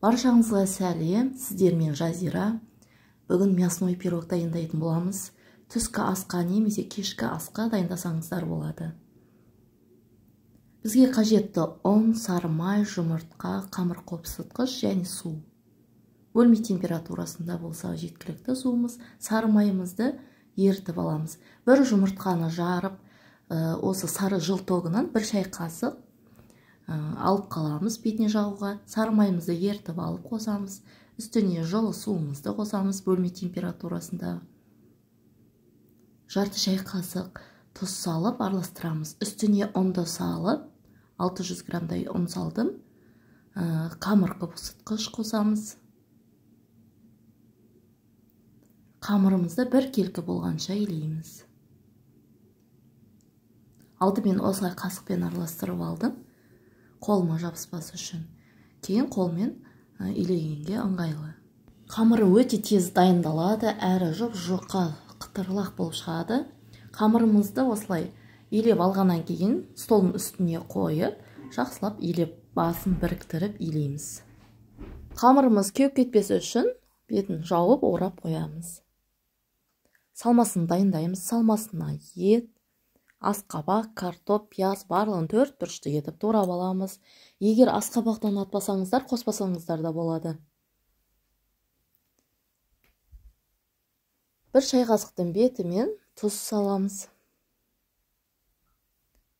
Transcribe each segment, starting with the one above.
Баршаңызға сәлем, сіздермен Жазира. Бүгін мясной пирог дайындайтын боламыз. Түскі асқа немесе кешкі асқа дайындасаңыздар болады. Бізге қажетті ұн, сары май, жұмыртқа, қамыр қопсытқыш және су. Бөлме температурасында болса жеткілікті суымыз. Сары майымызды ерітіп аламыз. Бір жұмыртқаны жарып, осы сары желтогынан бір шай қасық алып қаламыз бетіне жағуға. Сары майымызды ерітіп алып қосамыз. Үстіне жылы суымызды қосамыз бөлме температурасында. Жарты шай қасық тұз салып араластырамыз. Үстіне ұнды салып, 600 граммдай ұн салдым. Қамыр қопсытқыш қосамыз. Қамырымызды бір келкі болғанша илейміз. Алдымен осылай қасықпен араластырып алдым. Қолыма жабыспас үшін. Кейін қолмен илегенге ыңғайлы. Қамыры өте тез дайындалады, әрі жұп-жұқа қытырлақ болып шығады. Қамырымызды осылай илеп алғаннан кейін столдың үстіне қойып, жақсылап илеп басын біріктіріп илейміз. Қамырымыз кеуіп кетпес үшін бетін жауып орап қоямыз. Салмасын дайындаймыз. Салмасына ет, асқабақ, картоп, пияз барлығын төрт бұрышты етіп турап аламыз. Егер асқабақты ұнатпасаңыздар, қоспасаңыздар да болады. Бір шай қасықтың бетімен тұз саламыз.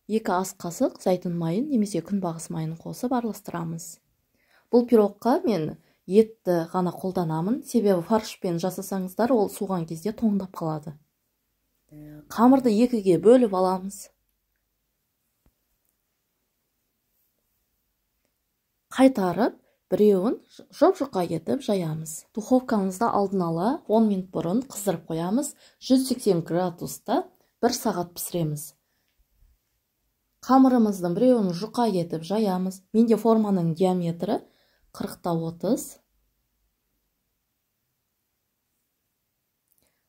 2 ас қасық зәйтүн майын немесе күнбағыс майын қосып араластырамыз. Бұл пирогқа мен етті ғана қолданамын, себебі фаршпен жасасаңыздар, ол суған кезде тоңдап қалады. Қамырды екіге бөліп аламыз. Қайтарып, біреуін жұп-жұқа етіп жаямыз. Духовкамызды алдын ала 10 минут бұрын қыздырып қоямыз. 180 градуста 1 сағат пісіреміз. Қамырымыздың біреуін жұқа етіп жаямыз. Менде форманың диаметрі 40-30.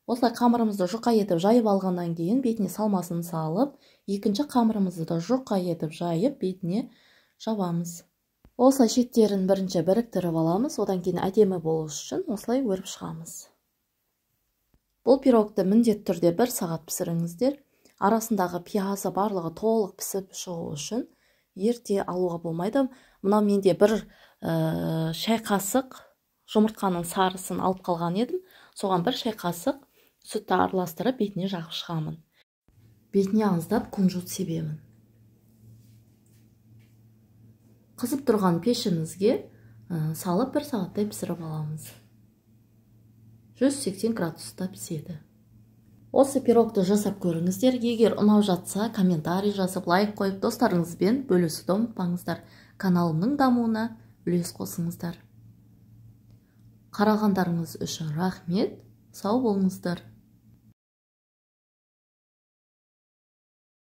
Осылай қамырымызды жұқа етіп жайып алғаннан кейін бетіне салмасын салып, екінші қамырымызды да жұқа етіп жайып бетіне жабамыз. Осылай шеттерін бірінші біріктіріп аламыз, одан кейін әдемі болу үшін осылай өріп шығамыз. Бұл пирогты міндетті түрде 1 сағат пісіріңіздер. Арасындағы пиязы барлығы толық пісіп шығу үшін ерте алуға болмайды. Мынау менде бір шай қасық жұмыртқаның сарысын алып қалған едім. Соған бір шай қасық сүтті араластырып бетіне жағып шығамын. Бетіне аздап кунжут себемін. Қызып тұрған пешімізге салып 1 сағаттай пісіріп аламыз. 180 градуста піседі. Осы пирогты жасап көріңіздер. Егер ұнап жатса, комментарий жазып, лайк қойып, достарыңызбен бөлісуді ұмытпаңыздар. Каналымның дамуына үлес қосыңыздар. Қарағандарыңыз үшін рахмет. Сау болыңыздар.